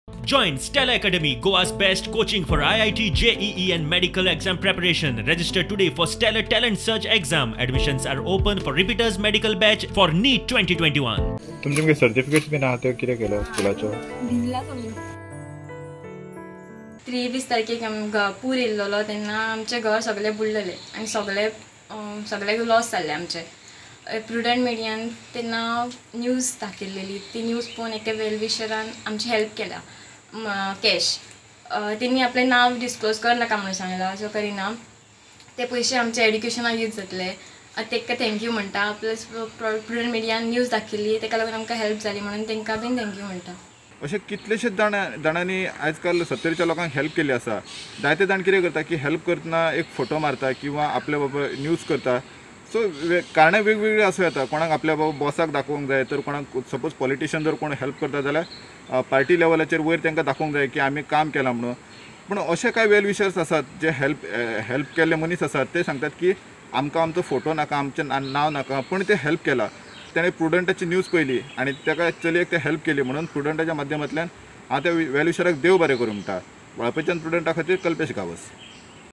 Join Stella Academy, Goa's best coaching for IIT, JEE and medical exam preparation. Register today for Stellar Talent Search exam. Admissions are open for repeaters medical batch for NEET 2021. तुमचे मागीर certificates बीन आहा त्यो कितें केलें स्कुलाच्यो? भिजला सगळें. 23 तारखेक पूर येयल्लो तेन्ना आमचें घर सगळें बुडलेलें आनी सगळें सगळें लॉस जाल्लें आमचें. प्रुडंट मिडियान तेन्ना न्यूज दाखयलेली, ती न्यूज पळोवन एका वेलविशरान आमची हेल्प केल्या कॅश. तेणी आपलें नांव डिस्क्लोज करनाका म्हणून सांगलां, सो करिना. ते पयशे आमच्या एड्युकेशनाक यूज जातले, तांकां thank you म्हणटा. प्लस प्रुडंट मिडियान न्यूज दाखयली ताका लागून आमकां हेल्प जाली म्हणून तांकां बीन thank you म्हणटा. अशे कितलेशेच जाणांनी आयजकाल सत्तरीच्या लोकांक हेल्प केल्ली आसा. जायते जाण कितें करता की हेल्प करतना एक फोटो मारता किंवा आपल्या बाबा न्यूज करता. सो कारणां वेगवेगळीं आसूं येता. कोणाक आपल्या बाबा बॉसाक दाखोवंक जाय, तर कोणाक सपोज पॉलिटिशियन जर कोण हेल्प करता जाल्यार पार्टी लेवलाचेर वयर तांकां दाखोवंक जाय की आमी काम केलां म्हणून. पूण अशे कांय वेल विशर्स आसात जे हेल्प केल्ले मनीस आसात, ते सांगतात की आमकां आमचो फोटो नाका, आमचें नांव नाका, पूण ते हेल्प केला. तेणें प्रुडंटाची न्यूज पळयली आनी ताका चलयेक ते हेल्प केली म्हणून प्रुडंटाच्या माध्यमांतल्यान हांव त्या वेल विशराक देव बरें करूं म्हणटा. वाळपयच्यान प्रुडंटा खातीर कल्पेश गांवस.